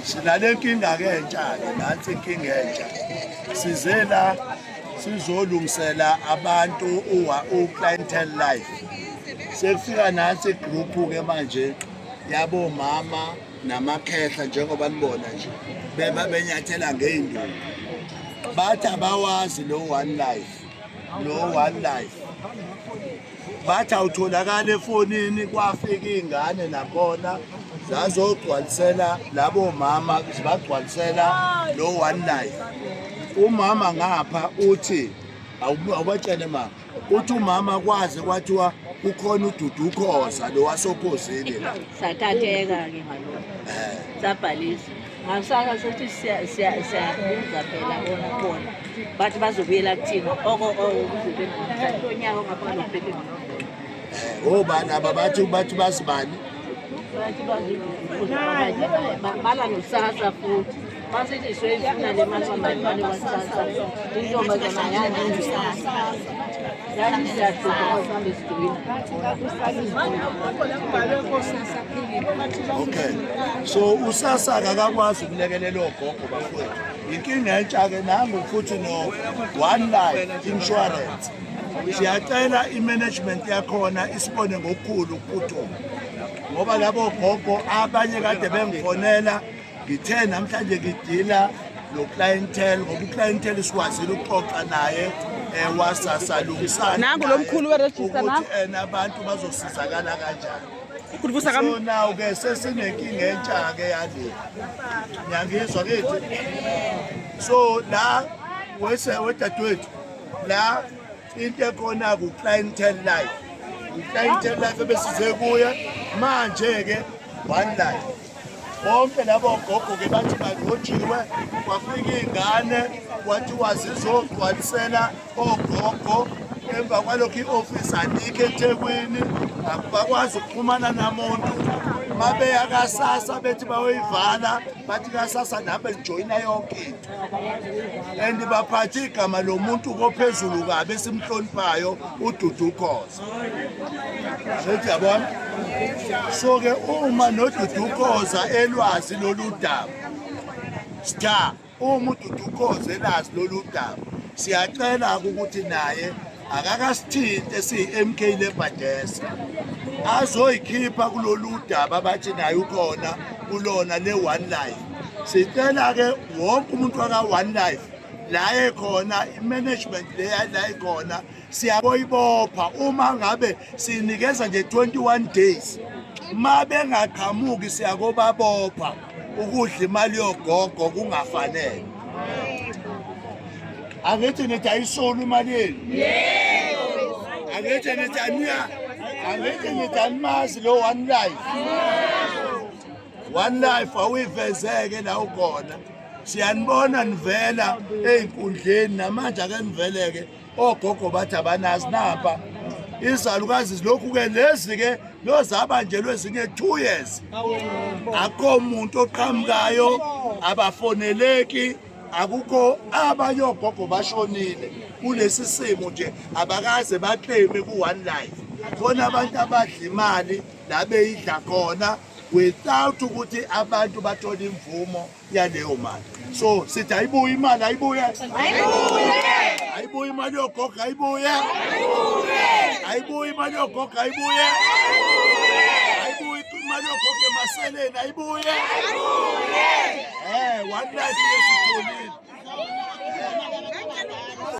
Sinale nkinga-ke entsha-ke, nansi inkinga entsha. Size la sizolungisela abantu u-clientele life. Sekufika nansi igroup-ke manje yabomama namakhehla njengoba nibona nje beba benyathela ngey'nduku. Bathi abawazi lo one life, lo one life. Bathi awutholakala efonini kwafika iy'ngane nakhona zazogcwalisela labo mama zibagcwalisela lo one life. Umama ngapha uthi awubatshene mama, uthi umama kwaze kwathiwa kukhona uDudu Khoza lo wasokhozini la. Sathatheka-ke ngalokho, sabhalisa ngasaka sokuthi siyabuza phela bona khona bathi bazobuyela kuthina oko oko kuze kuze onyaka ongaphambi kokuphela ngoNovemba. Obani aba bathi bazibani? Bathi bala nosasa futhi basithi soyifuna le mali bamali kwasasa intombazana yani yathi siyahlupha sihambe sijoyina. Okay. So usasa akakwazi ukulekelela ogogo bafowethu. Inkinga entsha ke nangu futhi no One Life Insurance. Siyacela i-management yakhona isibone ngokukhulu ukuphuthuma. Ngoba labo gogo abanye kade bengifonela ngithe namhlanje ngidila no clientele ngoba uclientele sikwazile ukuxoxa naye wasasalungisana Nangu lo mkhulu we-register ukuthi ena abantu bazosizakala kanjani. Ukhulubusa kam So now ke sesinenkinga entsha ke yale. Ngiyangizwa kithi. So la wese wedadewethu la into ekhona ku clientele life. U clientele life ebesize kuye manje ke one life. Bonke labo gogo ke bathi bagojiwe kwafika iy'ngane kwathiwa zizogcwalisela ogogo emva kwalokho i-ofisi alikho eThekwini akubakwazi ukuxhumana namuntu mabeya kasasa bethi bayoyivala bathi kasasa nami ngijoyina yonke into and baphathe igama lomuntu kophezulu kabi esimhloniphayo uDudu Khoza. Sethi yabona so-ke uma noDudu Khoza elwazi lolu daba sitha uma uDudu Khoza elazi lolu daba siyacela-ke ukuthi naye akakasithinte siyi-MK Labour Desk azoyikhipha kulolu daba abathi naye ukhona kulona le-One Life. Sicela-ke wonke umuntu waka-One Life la ekhona i-management leya la ikhona siyaboyibopha uma ngabe sinikeza nje 21 days ma bengaqhamuki siyakobabopha ukudla imali yogogo kungafanele. Angithi nithi ayisona imali yenu? Yebo. Angithi nithi aniya angithi nithi animazi lo One Life. One Life awuyivezeke la ukhona. Siyanibona nivela ey'nkundleni namanje ake niveleke ogogo bathi abanazi napa izalukazi zilokhu-ke lezi-ke lozabanjelwe ezinye 2 years akukho muntu oqhamukayo abafoneleki akukho abanye ogogo bashonile kulesi simo nje abakaze baclaime ku-One Life khona abantu abadla imali la beyidla khona without ukuthi abantu bathole imvumo yaleyo mali. So sithi ayibuye imali, ayibuye, ayibuye imali yogogo, ayibuye, ayibuye imali yogogo, ayibuye, ayibuye imali yogogo emaseleni, ayibuye. One Life lesitholile.